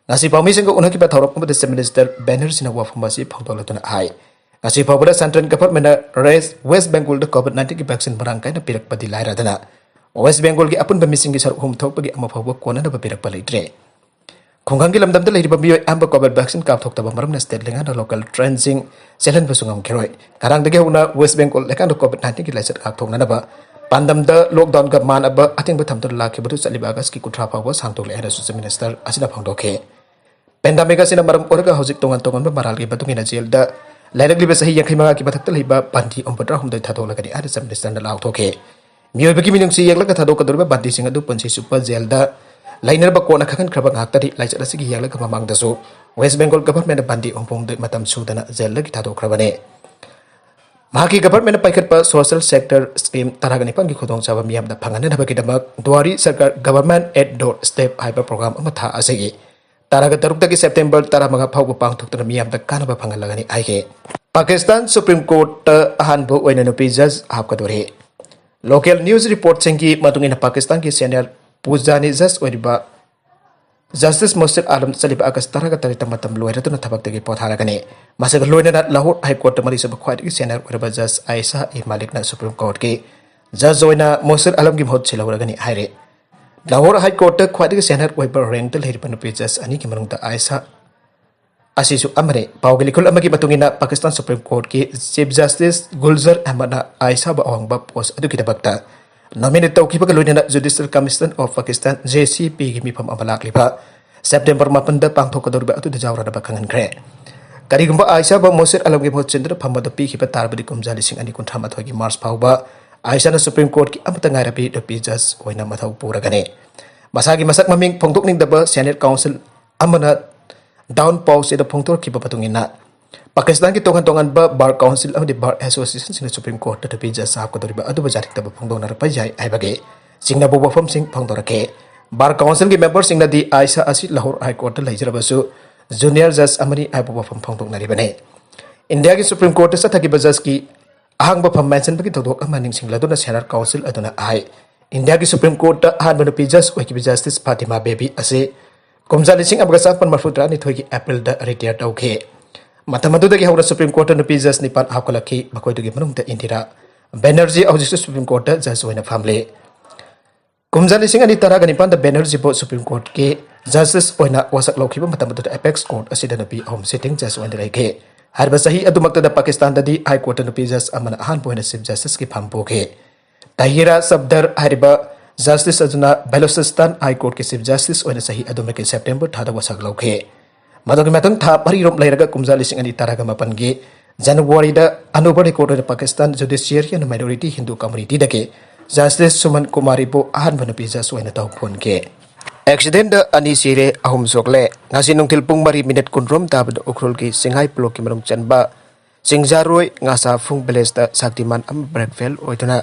ꯉꯁꯤ ꯄꯥꯎꯃꯤꯁꯤꯡꯒ ꯎꯅꯈꯤꯕ ꯊꯧꯔꯝ ꯑꯃꯗ ꯆꯤꯐ ꯃꯤꯅꯤꯁꯇꯔ ꯕꯦꯅꯔꯖꯤꯅ ꯋꯥꯐꯝ ꯑꯁꯤ ꯐꯣꯡꯗꯣꯛꯂꯗꯨꯅ ꯍꯥꯏ, ꯉꯁꯤ ꯐꯥꯎꯕꯗ ꯁꯦꯟꯇ꯭ꯔꯦꯜ ꯒꯚꯔꯟꯃꯦꯟꯠꯅ ꯔꯦꯁ ꯋꯦꯁ ꯕꯦꯡꯒꯣꯜꯗ ꯀꯣꯚꯤꯗ ꯅꯥꯏꯟꯇꯤꯟꯒꯤ ꯚꯦꯛꯁꯤꯟ ꯃꯔꯥꯡ ꯀꯥꯏꯅ ꯄꯤꯔꯛꯄꯗꯤ ꯂꯥꯏꯔꯗꯅ, ꯋꯦꯁ ꯕꯦꯡꯒꯣꯜꯒꯤ ꯑꯄꯨꯟꯕ ꯃꯤꯁꯤꯡꯒꯤ ꯁꯔꯨꯛ ꯑꯍꯨꯝ ꯊꯣꯛꯄꯒꯤ ꯑꯃ ꯐꯥꯎꯕ ꯀꯣꯟꯅꯅꯕ ꯄꯤꯔꯛꯄ ꯂꯩꯇ꯭ꯔꯦ꯫ ꯈꯨꯡꯒꯪꯒꯤ ꯂꯝꯗꯝꯗ ꯂꯩꯔꯤꯕ ꯃꯤꯑꯣꯏ ꯑꯌꯥꯝꯕ ꯀꯣꯚꯤꯗ ꯚꯦꯛꯁꯤꯟ ꯀꯥꯞꯊꯣꯛꯇꯕ ꯃꯔꯝꯅ ꯁ꯭ꯇꯦꯠ ꯂꯩꯉꯥꯛꯅ ꯂꯣꯀꯦꯜ ꯇ꯭ꯔꯦꯟꯁꯤꯡ ꯆꯦꯜꯍꯟꯕꯁꯨ ꯉꯝꯈꯤꯔꯣꯏ꯫ ꯉꯔꯥꯡꯗꯒꯤ ꯍꯧꯅ ꯋꯦꯁ ꯕꯦꯡꯒꯣꯜ ꯂꯩꯀꯥꯏꯗ ꯀꯣꯚꯤꯗ ꯅꯥꯏꯟꯇꯤꯟꯒꯤ ꯂꯥꯏꯆꯠ ꯉꯥꯛꯊꯣꯛꯅꯅꯕ ꯄꯥꯟꯗꯝꯗ ꯂꯣꯛꯗꯥꯎꯟꯒ ꯃꯥꯟꯅꯕ ꯑꯊꯤꯡꯕ ꯊꯝꯗꯨꯅ ꯂꯥꯛꯈꯤꯕꯗꯨ ꯆꯠꯂꯤꯕ ꯑꯥꯒꯁꯀꯤ ꯀꯨꯟꯊ꯭ꯔꯥ ꯐꯥꯎꯕ ꯁꯥꯡꯗꯣꯛꯂꯦ ꯍꯥꯏꯅꯁꯨ ꯆꯤꯐ ꯃꯤꯅꯤꯁꯇꯔ ꯑꯁꯤꯅ ꯐꯣꯡꯗꯣꯛꯈꯤ꯫ ꯄꯦꯟꯗꯥꯃꯤꯛ ꯑꯁꯤꯅ ꯃꯔꯝ ꯑꯣꯏꯔꯒ ꯍꯧꯖꯤꯛ ꯇꯣꯉꯥꯟ ꯇꯣꯉꯥꯟꯕ ꯃꯔꯥꯜꯒꯤ ꯃꯇꯨꯡ ꯏꯟꯅ ꯖꯦꯜꯗ ꯂꯩꯔꯛꯂꯤꯕ ꯆꯍꯤ ꯌꯥꯡꯈꯩ ꯃꯉꯥꯒꯤ ꯃꯊꯛꯇ ꯂꯩꯕ ꯕꯟꯗꯤ ꯍꯨꯝꯐꯨꯇꯔꯥ ꯍꯨꯝꯗꯣꯏ ꯊꯥꯗꯣꯛꯂꯒꯅꯤ ꯍꯥꯏꯅ ꯆꯤꯐ ꯃꯤꯅꯤꯁꯇꯔꯅ ꯂꯥꯎꯊꯣꯛꯈꯤ꯫ ꯃꯤꯑꯣꯏꯕꯒꯤ ꯃꯤꯅꯨꯡꯁꯤ ꯌꯦꯛꯂꯒ ꯊꯥꯗꯣꯛꯀꯗꯧꯔꯤꯕ ꯕꯟꯗꯤꯁꯤꯡ ꯑꯗꯨ ꯄꯨꯟꯁꯤ ꯆꯨꯞꯄ ꯖꯦꯜꯗ ꯂꯩꯅꯅꯕ ꯀꯣꯟꯅ ꯈꯪꯍꯟꯈ꯭ꯔꯕ ꯉꯥꯛꯇꯅꯤ꯫ ꯂꯥꯏꯆꯠ ꯑꯁꯤꯒꯤ ꯌꯦꯛꯂꯒ ꯃꯃꯥꯡꯗꯁꯨ ꯋꯦꯁ ꯕꯦꯡꯒꯣꯜ ꯒꯚꯔꯟꯃꯦꯟꯠꯅ ꯕꯟꯗꯤ ꯍꯨꯝꯐꯨꯍꯨꯝꯗꯣꯏ ꯃꯇꯝ ꯁꯨꯗꯅ ꯖꯦꯜꯗꯒꯤ ꯊꯥꯗꯣꯛꯈ꯭ꯔꯕꯅꯤ꯫ ꯃꯍꯥꯛꯀꯤ ꯒꯚꯔꯟꯃꯦꯟꯠꯅ ꯄꯥꯏꯈꯠꯄ ꯁꯣꯁꯤꯌꯦꯜ ꯁꯦꯛꯇꯔ ꯁ꯭ꯀꯤꯝ ꯇꯔꯥꯒ ꯅꯤꯄꯥꯟꯒꯤ ꯈꯨꯗꯣꯡꯆꯥꯕ ꯃꯤꯌꯥꯝꯗ ꯐꯪꯍꯟꯅꯅꯕꯒꯤꯗꯃꯛ ꯗ꯭ꯋꯥꯔꯤ ꯁꯔꯀꯥꯔ ꯒꯚꯔꯟꯃꯦꯟꯠ ꯑꯦꯠ ꯗꯣꯔ ꯁ꯭ꯇꯦꯞ ꯍꯥꯏꯕ ꯄ꯭ꯔꯣꯒ꯭ꯔꯥꯝ ꯑꯃ ꯊꯥ ꯑꯁꯤꯒꯤ ꯇꯔꯥꯒ ꯇꯔꯨꯛꯇꯒꯤ ꯁꯦꯞꯇꯦꯝꯕꯔ ꯇꯔꯥꯃꯉꯥ ꯐꯥꯎꯕ ꯄꯥꯡꯊꯣꯛꯇꯨꯅ ꯃꯤꯌꯥꯝꯗ ꯀꯥꯟꯅꯕ ꯐꯪꯍꯜꯂꯒꯅꯤ ꯍꯥꯏꯈꯤ꯫ ꯄꯥꯀꯤꯁꯇꯥꯟ ꯁꯨꯄ꯭ꯔꯤꯝ ꯀꯣꯔꯠꯇ ꯑꯍꯥꯟꯕ ꯑꯣꯏꯅ ꯅꯨꯄꯤ ꯖꯖ ꯍꯥꯞꯀꯗꯣꯔꯤ꯫ ꯂꯣꯀꯦꯜ ꯅ꯭ꯌꯨꯁ ꯔꯤꯄꯣꯔꯠꯁꯤꯡꯒꯤ ꯃꯇꯨꯡ ꯏꯟꯅ ꯄꯥꯀꯤꯁꯇꯥꯟꯒꯤ ꯁꯦꯅꯤꯌꯔ ꯄꯨꯖꯥꯅꯤ ꯖꯖ ꯑꯣꯏꯔꯤꯕ ꯖꯁꯇꯤꯁ ꯃꯣꯁꯤꯔ ꯑꯥꯂꯝ ꯆꯠꯂꯤꯕ ꯑꯥꯒꯁ ꯇꯔꯥꯒ ꯇꯔꯦꯠꯇ ꯃꯇꯝ ꯂꯣꯏꯔꯗꯨꯅ ꯊꯕꯛꯇꯒꯤ ꯄꯣꯊꯥꯔꯒꯅꯤ꯫ ꯃꯁꯤꯒ ꯂꯣꯏꯅꯅ ꯂꯥꯍꯣꯔ ꯍꯥꯏ ꯀꯣꯔꯠꯇ ꯃꯔꯤ ꯁꯨꯕ ꯈ꯭ꯋꯥꯏꯗꯒꯤ ꯁꯦꯅꯤꯌꯔ ꯑꯣꯏꯔꯕ just Isha E ꯃꯥꯂꯤꯛꯅ supreme ꯀꯣꯔꯠꯀꯤ just ꯑꯣꯏꯅ ꯃꯣꯁꯤꯔ ꯑꯥꯂꯝꯒꯤ ꯃꯍꯨꯠ ꯁꯤꯜꯍꯧꯔꯒꯅꯤ ꯍꯥꯏꯔꯤ꯫ ꯂꯥꯍꯣꯔ ꯍꯥꯏ ꯀꯣꯔꯠꯇ ꯈ꯭ꯋꯥꯏꯗꯒꯤ ꯁꯦꯅꯤꯌꯔ ꯑꯣꯏꯕ ꯔꯦꯡꯛꯇ ꯂꯩꯔꯤꯕ ꯅꯨꯄꯤ ꯖꯁ ꯑꯅꯤꯒꯤ ꯃꯅꯨꯡꯗ ꯑꯥꯏꯁꯥ ꯑꯁꯤꯁꯨ ꯑꯃꯅꯤ꯫ ꯄꯥꯎꯒꯤ ꯂꯤꯈꯨꯜ ꯑꯃꯒꯤ ꯃꯇꯨꯡ ꯏꯟꯅ, ꯄꯥꯀꯤꯁꯇꯥꯟ ꯁꯨꯄ꯭ꯔꯤꯝ ꯀꯣꯔꯠꯀꯤ ꯆꯤꯐ ꯖꯁꯇꯤꯁ ꯒꯨꯜꯖꯔ ꯑꯍꯃꯗꯅ ꯑꯥꯏꯁꯥꯕꯨ ꯑꯍꯣꯡꯕ ꯄꯣꯁ ꯑꯗꯨꯒꯤꯗꯃꯛꯇ ꯅꯣꯃꯤꯅꯦꯠ ꯇꯧꯈꯤꯕꯒ ꯂꯣꯏꯅꯅ Judicial Commission of Pakistan, J C P ꯒꯤ ꯃꯤꯐꯝ ꯑꯃ ꯂꯥꯛꯂꯤꯕ ꯁꯦꯞꯇꯦꯝꯕꯔ ꯃꯥꯄꯟꯗ ꯄꯥꯡꯊꯣꯛꯀꯗꯧꯔꯤꯕ ꯑꯗꯨꯗ ꯌꯥꯎꯔꯅꯕ ꯈꯪꯍꯟꯈ꯭ꯔꯦ꯫ ꯀꯔꯤꯒꯨꯝꯕ ꯑꯥꯏꯁꯥꯕꯨ ꯃꯣꯁꯤꯔ ꯑꯂꯝꯒꯤ ꯃꯍꯨꯠ ꯁꯤꯟꯗꯨꯅ ꯐꯝ ꯑꯗꯨ ꯄꯤꯈꯤꯕ ꯇꯥꯔꯕꯗꯤ, ꯀꯨꯝꯖꯥ ꯂꯤꯁꯤꯡ ꯑꯅꯤ ꯀꯨꯟꯊ꯭ꯔꯥ ꯃꯥꯊꯣꯏꯒꯤ ꯃꯥꯔꯆ ꯐꯥꯎꯕ ꯑꯥꯏꯁꯥꯅ ꯁꯨꯄ꯭ꯔꯤꯝ ꯀꯣꯔꯠꯀꯤ ꯑꯃꯠꯇ ꯉꯥꯏꯔꯕꯤ ꯅꯨꯄꯤ ꯖꯁ ꯑꯣꯏꯅ ꯃꯊꯧ ꯄꯨꯔꯒꯅꯤ꯫ ꯃꯁꯥꯒꯤ ꯃꯁꯛ ꯃꯃꯤꯡ ꯐꯣꯡꯗꯣꯛꯅꯤꯡꯗꯕ ꯁꯦꯅꯦꯠ ꯀꯥꯎꯟꯁꯤꯜ ꯑꯃꯅ ꯗꯥꯎꯟ ꯄꯥꯎꯆꯦꯗ ꯐꯣꯡꯗꯣꯔꯛꯈꯤꯕ ꯃꯇꯨꯡ ꯏꯟꯅ, ꯄꯥꯀꯤꯁꯇꯥꯟꯒꯤ ꯇꯣꯉꯥꯟ ꯇꯣꯉꯥꯟꯕ ꯕꯥꯔ ꯀꯥꯎꯟꯁꯤꯜ ꯑꯃꯗꯤ ꯕꯥꯔ ꯑꯦꯁꯣꯁꯤꯌꯦꯁꯟꯁꯤꯡꯅ ꯁꯨꯄ꯭ꯔꯤꯝ ꯀꯣꯔꯠꯇ ꯅꯨꯄꯤ ꯖꯁ ꯍꯥꯞꯀꯗꯧꯔꯤꯕ ꯑꯗꯨꯕꯨ ꯌꯥꯔꯛꯇꯕ ꯐꯣꯡꯗꯣꯛꯅꯔꯛꯄ ꯌꯥꯏ ꯍꯥꯏꯕꯒꯤ ꯆꯤꯡꯅꯕ ꯋꯥꯐꯝꯁꯤꯡ ꯐꯣꯡꯗꯣꯔꯛꯈꯤ꯫ ꯕꯥꯔ ꯀꯥꯎꯟꯁꯤꯜꯒꯤ ꯃꯦꯝꯕꯔꯁꯤꯡꯅꯗꯤ ꯑꯥꯏꯁꯥ ꯑꯁꯤ ꯂꯥꯍꯣꯔ ꯍꯥꯏ ꯀꯣꯔꯠꯇ ꯂꯩꯖꯔꯕꯁꯨ, ꯖꯨꯅꯤꯌꯔ ꯖꯁ ꯑꯃꯅꯤ ꯍꯥꯏꯕ ꯋꯥꯐꯝ ꯐꯣꯡꯗꯣꯛꯅꯔꯤꯕꯅꯤ꯫ ꯏꯟꯗꯤꯌꯥꯒꯤ ꯁꯨꯄ꯭ꯔꯤꯝ ꯀꯣꯔꯠꯇ ꯆꯠꯊꯈꯤꯕ ꯖꯁꯀꯤ ꯑꯍꯥꯡꯕ ꯐꯝ ꯃꯦꯟꯁꯤꯟꯕꯒꯤ ꯊꯧꯗꯣꯛ ꯑꯃ ꯅꯤꯡꯁꯤꯡꯂꯗꯨꯅ ꯁꯦꯅꯥꯠ ꯀꯥꯎꯟꯁꯤꯜ ꯑꯗꯨꯅ ꯍꯥꯏ, ꯏꯟꯗꯤꯌꯥꯒꯤ ꯁꯨꯄ꯭ꯔꯤꯝ ꯀꯣꯔꯠꯇ ꯑꯍꯥꯟꯕ ꯅꯨꯄꯤ ꯖꯁ ꯑꯣꯏꯈꯤꯕ ꯖꯁꯇꯤꯁ ꯐꯥꯇꯤꯃꯥ ꯕꯦꯕꯤ ꯑꯁꯤ ꯀꯨꯝꯖꯥ ꯂꯤꯁꯤꯡ ꯑꯃꯒ ꯆꯥꯃꯥꯄꯟ ꯃꯔꯐꯨ ꯇꯔꯥꯅꯤꯊꯣꯏꯒꯤ ꯑꯦꯄ꯭ꯔꯤꯜꯗ ꯔꯤꯇꯥꯌꯔ ꯇꯧꯈꯤ꯫ ꯃꯇꯝ ꯑꯗꯨꯗꯒꯤ ꯍꯧꯅ ꯁꯨꯄ꯭ꯔꯤꯝ ꯀꯣꯔꯠꯇ ꯅꯨꯄꯤ ꯖꯁ ꯅꯤꯄꯥꯟ ꯍꯥꯞꯀꯠꯂꯛꯈꯤ, ꯃꯈꯣꯏꯗꯨꯒꯤ ꯃꯅꯨꯡꯗ ꯏꯟꯗꯤꯔꯥ ꯕꯦꯅꯔꯖꯤ ꯍꯧꯖꯤꯛꯁꯨ ꯁꯨꯄ꯭ꯔꯤꯝ ꯀꯣꯔꯠꯇ ꯖꯁ ꯑꯣꯏꯅ ꯐꯝꯂꯤ꯫ ꯀꯨꯝꯖꯥ ꯂꯤꯁꯤꯡ ꯑꯅꯤ ꯇꯔꯥꯒ ꯅꯤꯄꯥꯟꯗ ꯕꯦꯅꯔꯖꯤꯕꯨ ꯁꯨꯄ꯭ꯔꯤꯝ ꯀꯣꯔꯠꯀꯤ ꯖꯁꯇꯤꯁ ꯑꯣꯏꯅ ꯋꯥꯁꯛ ꯂꯧꯈꯤꯕ ꯃꯇꯝ ꯑꯗꯨꯗ ꯑꯦꯄꯦꯛꯁ ꯀꯣꯔꯠ ꯑꯁꯤꯗ ꯅꯨꯄꯤ ꯑꯍꯨꯝ ꯁꯤꯇꯤꯡ ꯖꯁ ꯑꯣꯏꯅ ꯂꯩꯈꯤ꯫ ꯍꯥꯏꯔꯤꯕ ꯆꯍꯤ ꯑꯗꯨꯃꯛꯇꯗ ꯄꯥꯀꯤꯁꯇꯥꯟꯗꯗꯤ ꯍꯥꯏ ꯀꯣꯔꯠꯇ ꯅꯨꯄꯤ ꯖꯁ ꯑꯃꯅ ꯑꯍꯥꯟꯕ ꯑꯣꯏꯅ ꯆꯤꯐ ꯖꯁꯇꯤꯁꯀꯤ ꯐꯝ ꯄꯨꯈꯤ꯫ ꯇꯍꯤꯔꯥ ꯁꯕꯗꯔ ꯍꯥꯏꯔꯤꯕ ꯖꯁꯇꯤꯁ ꯑꯗꯨꯅ ꯕꯦꯂꯨꯆꯤꯁꯇꯥꯟ ꯍꯥꯏ ꯀꯣꯔꯠꯀꯤ ꯆꯤꯐ ꯖꯁꯇꯤꯁ ꯑꯣꯏꯅ ꯆꯍꯤ ꯑꯗꯨꯃꯛꯀꯤ ꯁꯦꯞꯇꯦꯝꯕꯔ ꯊꯥꯗ ꯋꯥꯁꯛ ꯂꯧꯈꯤ꯫ ꯃꯗꯨꯒꯤ ꯃꯊꯪ ꯊꯥ ꯃꯔꯤꯔꯣꯝ ꯂꯩꯔꯒ ꯀꯨꯝꯖꯥ ꯂꯤꯁꯤꯡ ꯑꯅꯤ ꯇꯔꯥꯒ ꯃꯥꯄꯟꯒꯤ ꯖꯅꯋꯥꯔꯤꯗ ꯑꯅꯧꯕ ꯔꯦꯀꯣꯔꯠ ꯑꯣꯏꯅ Pakistan judiciary and minority Hindu ꯀꯝꯃꯨꯅꯤꯇꯤꯗꯒꯤ ꯖꯁꯇꯤꯁ ꯁꯨꯃꯟ ꯀꯨꯃꯥꯔꯤꯕꯨ ꯑꯍꯥꯟꯕ ꯅꯨꯄꯤ ꯖꯁ ꯑꯣꯏꯅ ꯇꯧ ꯐꯣꯟꯈꯤ꯫ ꯑꯦꯛꯁꯤꯗꯦꯟꯗ ꯑꯅꯤ ꯁꯤꯔꯦ, ꯑꯍꯨꯝ ꯁꯣꯛꯂꯦ꯫ ꯉꯁꯤ ꯅꯨꯡꯊꯤꯜ ꯄꯨꯡ ꯃꯔꯤ ꯃꯤꯅꯤꯠ ꯀꯨꯟꯔꯣꯝ ꯇꯥꯕꯗ ꯎꯈ꯭ꯔꯨꯜꯒꯤ ꯁꯤꯡꯉꯥꯏ ꯕ꯭ꯂꯣꯛꯀꯤ ꯃꯅꯨꯡ ꯆꯟꯕ ꯆꯤꯡꯖꯥꯔꯣꯏ ꯉꯥꯁꯥꯐꯨꯡ ꯚꯤꯂꯦꯖꯇ ꯁꯛꯇꯤꯃꯥꯟ ꯑꯃ ꯕ꯭ꯔꯦꯛ ꯐꯦꯜ ꯑꯣꯏꯗꯨꯅ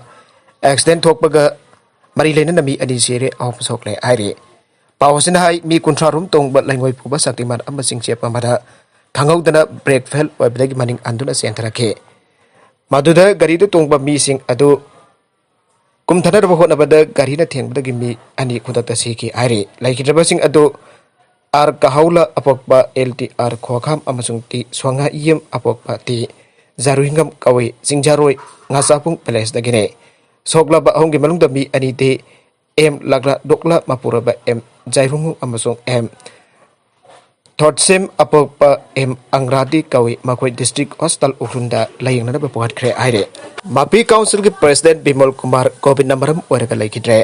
ꯑꯦꯛꯁꯤꯗꯦꯟ ꯊꯣꯛꯄꯒ ꯃꯔꯤ ꯂꯩꯅꯅ ꯃꯤ ꯑꯅꯤ ꯁꯤꯔꯦ, ꯑꯍꯨꯝ ꯁꯣꯛꯂꯦ ꯍꯥꯏꯔꯤ꯫ ꯄꯥꯎ ꯑꯁꯤꯅ ꯍꯥꯏ, ꯃꯤ ꯀꯨꯟꯊ꯭ꯔꯥ ꯔꯣꯝ ꯇꯣꯡꯕ ꯂꯩꯉꯣꯏ ꯄꯨꯕ ꯁꯛꯇꯤꯃꯥꯟ ꯑꯃ ꯆꯤꯡꯆꯦꯞ ꯑꯃꯗ ꯈꯪꯍꯧꯗꯅ ꯕ꯭ꯔꯦꯛ ꯐꯦꯜ ꯑꯣꯏꯕꯗꯒꯤ ꯃꯅꯤꯡ ꯍꯟꯗꯨꯅ ꯆꯦꯟꯊꯔꯛꯈꯤ꯫ ꯃꯗꯨꯗ ꯒꯥꯔꯤꯗꯨ ꯇꯣꯡꯕ ꯃꯤꯁꯤꯡ ꯑꯗꯨ ꯀꯨꯝꯊꯅꯕ ꯍꯣꯠꯅꯕꯗ ꯒꯥꯔꯤꯅ ꯊꯦꯡꯕꯗꯒꯤ ꯃꯤ ꯑꯅꯤ ꯈꯨꯗꯛꯇ ꯁꯤꯈꯤ ꯍꯥꯏꯔꯤ꯫ ꯂꯩꯈꯤꯗ꯭ꯔꯕꯁꯤꯡ ꯑꯗꯨ ꯑꯥꯔ ꯀꯍꯧꯂ ꯑꯄꯣꯛꯄ ꯑꯦꯜ ꯇꯤ ꯑꯥꯔ ꯈꯣꯈꯥꯝ ꯑꯃꯁꯨꯡ ꯇꯤ ꯁ꯭ꯋꯥꯉꯥ ꯏꯌꯦꯝ ꯑꯄꯣꯛꯄ ꯇꯤ ꯖꯥꯔꯨꯏꯉꯝ ꯀꯧꯏ꯫ ꯆꯤꯡꯖꯥꯔꯣꯏ ꯉꯥꯆꯥꯄꯨꯡ ꯚꯤꯂꯦꯖꯇꯒꯤꯅꯤ꯫ ꯁꯣꯛꯂꯕ ꯑꯍꯨꯝꯒꯤ ꯃꯅꯨꯡꯗ ꯃꯤ ꯑꯅꯤꯗꯤ ꯑꯦꯝ ꯂꯥꯛꯂꯥ ꯗꯣꯛꯂꯥ ꯃꯄꯨꯔꯣꯏꯕ ꯑꯦꯝ ꯖꯥꯏꯔꯨꯡꯉꯨ ꯑꯃꯁꯨꯡ ꯑꯦꯝ ꯊꯣꯠꯁꯤꯝ ꯑꯄꯣꯛꯄ ꯑꯦꯝ ꯑꯪꯒ꯭ꯔꯥꯗꯤ ꯀꯧꯏ꯫ ꯃꯈꯣꯏ ꯗꯤꯁꯇ꯭ꯔꯤꯛ ꯍꯣꯁꯄꯤꯇꯥꯜ ꯎꯈ꯭ꯔꯨꯜꯗ ꯂꯥꯌꯦꯡꯅꯅꯕ ꯄꯨꯈꯠꯈ꯭ꯔꯦ ꯍꯥꯏꯔꯦ꯫ ꯃꯥꯄꯤ ꯀꯥꯎꯟꯁꯤꯜꯒꯤ ꯄ꯭ꯔꯦꯁꯤꯗꯦꯟ ꯕꯤꯃꯣꯜ ꯀꯨꯃꯥꯔ ꯀꯣꯚꯤꯗꯅ ꯃꯔꯝ ꯑꯣꯏꯔꯒ ꯂꯩꯈꯤꯗ꯭ꯔꯦ꯫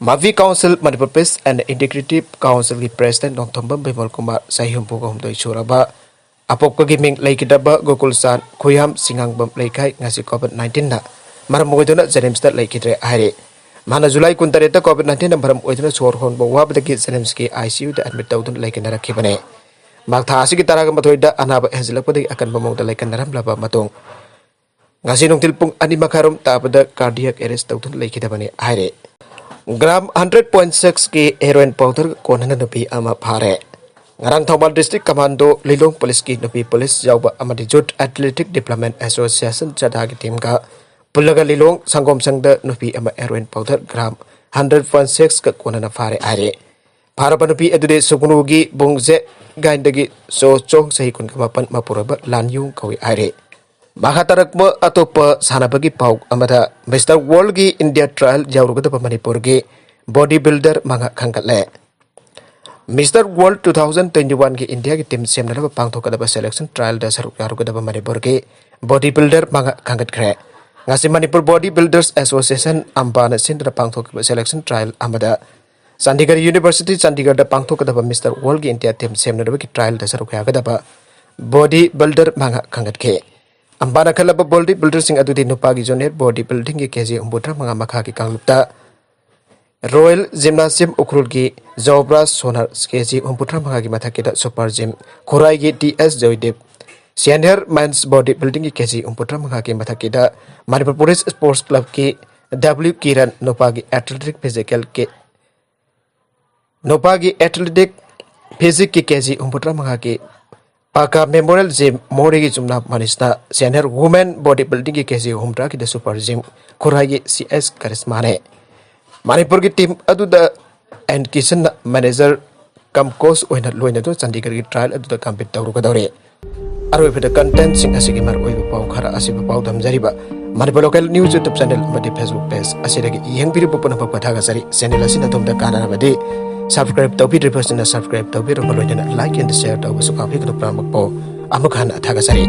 ꯃꯥꯄꯤ council Manipur peace and integrity ꯀꯥꯎꯟꯁꯤꯜꯒꯤ ꯄ꯭ꯔꯦꯁꯤꯗꯦꯟ ꯅꯣꯡꯊꯣꯝꯕꯝ ꯕꯤꯃꯣꯜ ꯀꯨꯃꯥꯔ ꯆꯍꯤ ꯍꯨꯝꯐꯨꯒ ꯍꯨꯝꯗꯣꯏ ꯁꯨꯔꯕ ꯑꯄꯣꯛꯄꯒꯤ ꯃꯤꯡ ꯂꯩꯈꯤꯗꯕ ꯒꯣꯀꯨꯜꯆꯥꯟ ꯈꯨꯌꯥꯝ ꯁꯤꯡꯉꯥꯡꯕꯝ ꯂꯩꯀꯥꯏ ꯉꯁꯤ ꯀꯣꯚꯤꯗ ꯅꯥꯏꯟꯇꯤꯟꯅ ꯃꯔꯝ ꯑꯣꯏꯗꯨꯅ ꯖꯦꯅꯤꯝꯁꯇ ꯂꯩꯈꯤꯗ꯭ꯔꯦ ꯍꯥꯏꯔꯦ꯫ ꯃꯥꯅ ꯖꯨꯂꯥꯏ ꯀꯨꯟꯇꯔꯦꯠꯇ ꯀꯣꯚꯤꯗ ꯅꯥꯏꯟꯇꯤꯟꯅ ꯃꯔꯝ ꯑꯣꯏꯗꯨꯅ ꯁꯣꯔ ꯍꯣꯟꯕ ꯋꯥꯕꯗꯒꯤ ꯖꯦꯅꯤꯝꯁꯀꯤ ꯑꯥꯏ ꯁꯤ ꯌꯨꯗ ꯑꯦꯗꯃꯤꯠ ꯇꯧꯗꯨꯅ ꯂꯩꯈꯤꯅꯔꯛꯈꯤꯕꯅꯦ꯫ ꯃꯍꯥꯛ ꯊꯥ ꯑꯁꯤꯒꯤ ꯇꯔꯥꯒ ꯃꯥꯊꯣꯏꯗ ꯑꯅꯥꯕ ꯍꯦꯟꯖꯤꯜꯂꯛꯄꯗꯒꯤ ꯑꯀꯟꯕ ꯃꯑꯣꯡꯗ ꯂꯩꯈꯤꯅꯔꯝꯂꯕ ꯃꯇꯨꯡ ꯉꯁꯤ ꯅꯨꯡꯊꯤꯜ ꯄꯨꯡ ꯑꯅꯤ ꯃꯈꯥꯏꯔꯣꯝ ꯇꯥꯕꯗ ꯀꯥꯔꯗꯤꯌꯥꯛ ꯑꯦꯔꯦꯁ ꯇꯧꯗꯨꯅ ꯂꯩꯈꯤꯗꯕꯅꯤ ꯍꯥꯏꯔꯦ꯫ ꯒ꯭ꯔꯥꯝ ꯍꯟꯗ꯭ꯔꯦꯠ ꯄꯣꯏꯟ ꯁꯤꯛꯁꯀꯤ ꯍꯦꯔꯣꯏꯟ ꯄꯥꯎꯗꯔ ꯀꯣꯟꯅꯅ ꯅꯨꯄꯤ ꯑꯃ ꯐꯥꯔꯦ꯫ ꯉꯔꯥꯡ ꯊꯧꯕꯥꯜ ꯗꯤꯁꯇ꯭ꯔꯤꯛ ꯀꯃꯥꯟꯗꯣ ꯂꯤꯂꯣꯡ ꯄꯨꯂꯤꯁꯀꯤ ꯅꯨꯄꯤ ꯄꯨꯂꯤꯁ ꯌꯥꯎꯕ ꯑꯃꯗꯤ ꯌꯨꯠ ꯑꯦꯊꯂꯦꯇꯤꯛ ꯗꯤꯕ꯭ꯂꯞꯃꯦꯟ ꯑꯦꯁꯣꯁꯤꯌꯦꯁꯟ ꯆꯗꯥꯒꯤ ꯇꯤꯝꯒ ꯄꯨꯜꯂꯒ ꯂꯤꯂꯣꯡ ꯁꯪꯒꯣꯝ ꯁꯪꯗ ꯅꯨꯄꯤ ꯑꯃ heroin powder gram hundred point ꯁꯤꯛꯁꯀ ꯀꯣꯟꯅꯅ ꯐꯥꯔꯦ ꯍꯥꯏꯔꯦ꯫ ꯐꯥꯔꯕ ꯅꯨꯄꯤ ꯑꯗꯨꯗꯤ ꯁꯨꯒꯅꯨꯒꯤ ꯕꯨꯡꯖꯦ ꯒꯥꯏꯟꯗꯒꯤ ꯆꯣ ꯆꯣꯡ ꯆꯍꯤ ꯀꯨꯟꯒ ꯃꯥꯄꯟ ꯃꯄꯨꯔꯣꯏꯕ ꯂꯥꯟꯌꯨꯡ ꯀꯧꯏ ꯍꯥꯏꯔꯦ꯫ ꯃꯈꯥ ꯇꯥꯔꯛꯄ ꯑꯇꯣꯞꯄ ꯁꯥꯟꯅꯕꯒꯤ ꯄꯥꯎ ꯑꯃꯗ ꯃꯤꯁꯇꯔ ꯋꯥꯔꯜꯒꯤ ꯏꯟꯗꯤꯌꯥ ꯇ꯭ꯔꯥꯌꯦꯜ ꯌꯥꯎꯔꯨꯒꯗꯕ ꯃꯅꯤꯄꯨꯔꯒꯤ ꯕꯣꯗꯤ ꯕꯤꯜꯗꯔ ꯃꯉꯥ ꯈꯟꯒꯠꯂꯦ꯫ Mister world two thousand twenty ꯋꯥꯟꯒꯤ ꯏꯟꯗꯤꯌꯥꯒꯤ ꯇꯤꯝ ꯁꯦꯝꯅꯅꯕ ꯄꯥꯡꯊꯣꯛꯀꯗꯕ ꯁꯦꯂꯦꯛꯁꯟ ꯇ꯭ꯔꯥꯌꯦꯜꯗ ꯁꯔꯨꯛ ꯌꯥꯔꯨꯒꯗꯕ ꯃꯅꯤꯄꯨꯔꯒꯤ ꯕꯣꯗꯤ ꯕꯤꯜꯗꯔ ꯃꯉꯥ ꯈꯟꯒꯠꯈ꯭ꯔꯦ꯫ ꯉꯁꯤ ꯃꯅꯤꯄꯨꯔ ꯕꯣꯗꯤ ꯕꯤꯜꯗꯔꯁ ꯑꯦꯁꯣꯁꯤꯌꯦꯁꯟ ꯑꯝꯕꯥꯅ ꯁꯤꯟꯗꯨꯅ ꯄꯥꯡꯊꯣꯛꯈꯤꯕ ꯁꯦꯂꯦꯛꯁꯟ ꯇ꯭ꯔꯥꯌꯦꯜ ꯑꯃꯗ ꯆꯥꯟꯗꯤꯒꯔ ꯌꯨꯅꯤꯚꯔꯁꯤꯇꯤ ꯆꯥꯟꯗꯤꯒꯔꯗ ꯄꯥꯡꯊꯣꯛꯀꯗꯕ ꯃꯤꯁꯇꯔ ꯋꯥꯔꯜꯒꯤ ꯏꯟꯗꯤꯌꯥ ꯇꯤꯝ ꯁꯦꯝꯅꯅꯕꯒꯤ ꯇ꯭ꯔꯥꯌꯦꯜꯗ ꯁꯔꯨꯛ ꯌꯥꯒꯗꯕ ꯕꯣꯗꯤ ꯕꯤꯜꯗꯔ ꯃꯉꯥ ꯈꯟꯒꯠꯈꯤ꯫ ꯑꯝꯕꯥꯅ ꯈꯜꯂꯕ ꯕꯣꯗꯤ ꯕꯤꯜꯗꯔꯁꯤꯡ ꯑꯗꯨꯗꯤ ꯅꯨꯄꯥꯒꯤ ꯖꯨꯅꯤꯌꯔ ꯕꯣꯗꯤ ꯕꯤꯜꯗꯤꯡꯒꯤ ꯀꯦꯖꯤ ꯍꯨꯝꯐꯨꯇꯔꯥ ꯃꯉꯥ ꯃꯈꯥꯒꯤ ꯀꯥꯡꯂꯨꯞꯇ ꯔꯣꯌꯦꯜ ꯖꯤꯝꯅꯥꯁꯤꯌꯝ ꯎꯈ꯭ꯔꯨꯜꯒꯤ ꯖꯣꯕ꯭ꯔꯥꯖ ꯁꯣꯅꯔ ꯀꯦꯖꯤ ꯍꯨꯝꯐꯨꯇꯔꯥ ꯃꯉꯥꯒꯤ ꯃꯊꯛꯀꯤꯗ ꯁꯨꯄꯔ ꯖꯤꯝ ꯈꯨꯔꯥꯏꯒꯤ ꯇꯤ ꯑꯦꯁ ꯖꯣꯏꯗꯦꯕ, ꯁꯦꯅꯤꯌꯔ ꯃꯦꯟꯁ ꯕꯣꯗꯤ ꯕꯤꯜꯗꯤꯡꯒꯤ ꯀꯦꯖꯤ ꯍꯨꯝꯐꯨꯇꯔꯥ ꯃꯉꯥꯒꯤ ꯃꯊꯛꯀꯤꯗ ꯃꯅꯤꯄꯨꯔ ꯄꯨꯂꯤꯁ ꯁ꯭ꯄꯣꯔꯠꯁ ꯀ꯭ꯂꯕꯀꯤ ꯗꯕ꯭ꯂꯤꯎ ꯀꯤꯔꯟ, ꯅꯨꯄꯥꯒꯤ ꯑꯦꯊꯂꯦꯇꯤꯛ ꯐꯤꯖꯤꯀꯦꯜ ꯀꯦ ꯅꯨꯄꯥꯒꯤ ꯑꯦꯊꯂꯦꯇꯤꯛ ꯐꯤꯖꯤꯛꯀꯤ ꯀꯦꯖꯤ ꯍꯨꯝꯐꯨꯇꯔꯥ ꯃꯉꯥꯒꯤ ꯄꯥꯀꯥ ꯃꯦꯃꯣꯔꯤꯌꯦꯜ ꯖꯤꯝ ꯃꯣꯔꯦꯒꯤ ꯖꯨꯝꯅꯥ ꯃꯅꯤꯁꯅ ꯁꯦꯅꯤꯌꯔ ꯋꯨꯃꯦꯟ ꯕꯣꯗꯤ ꯕꯤꯜꯗꯤꯡꯒꯤ ꯀꯦꯖꯤ ꯍꯨꯝꯐꯨꯇꯔꯥꯒꯤꯗ ꯁꯨꯄꯔ ꯖꯤꯝ ꯈꯨꯔꯥꯏꯒꯤ ꯁꯤ ꯑꯦꯁ ꯀꯔꯤꯁꯃꯥꯅꯦ꯫ ꯃꯅꯤꯄꯨꯔꯒꯤ ꯇꯤꯝ ꯑꯗꯨꯗ ꯑꯦꯟ ꯀꯤꯁꯟꯅ ꯃꯦꯅꯦꯖꯔ ꯀꯝ ꯀꯣꯆ ꯑꯣꯏꯅ ꯂꯣꯏꯅꯗꯨꯅ ꯆꯥꯟꯗꯤꯒꯔꯒꯤ ꯇ꯭ꯔꯥꯌꯦꯜ ꯑꯗꯨꯗ ꯀꯝꯄꯤꯠ ꯇꯧꯔꯨꯒꯗꯧꯔꯤ꯫ ꯑꯔꯣꯏꯕꯗ ꯀꯟꯇꯦꯟꯁꯤꯡ ꯑꯁꯤꯒꯤ ꯃꯔꯨꯑꯣꯏꯕ ꯄꯥꯎ ꯈꯔ ꯑꯁꯤꯕꯨ ꯄꯥꯎꯗꯝꯖꯔꯤꯕ Manipur local news YouTube channel ꯑꯃꯗꯤ ꯐꯦꯁꯕꯨꯛ ꯄꯦꯖ ꯑꯁꯤꯗꯒꯤ ꯌꯦꯡꯕꯤꯔꯤꯕ ꯄꯨꯝꯅꯃꯛꯄꯨ ꯊꯥꯒꯠꯆꯔꯤ꯫ ꯆꯦꯅꯦꯜ ꯑꯁꯤꯅ ꯑꯗꯣꯝꯗ ꯀꯥꯟꯅꯔꯕꯗꯤ Subscribe ꯇꯧꯕꯤꯗ꯭ꯔꯤꯕꯁꯤꯡꯅ subscribe ꯇꯧꯕꯤꯔꯕ ꯂꯣꯏꯅꯅ like and share ꯇꯧꯕꯁꯨ ꯀꯥꯎꯕꯤꯒꯅꯨ꯫ ꯄꯨꯝꯅꯃꯛꯄꯨ ꯑꯃꯨꯛ ꯍꯟꯅ ꯊꯥꯒꯠꯆꯔꯤ꯫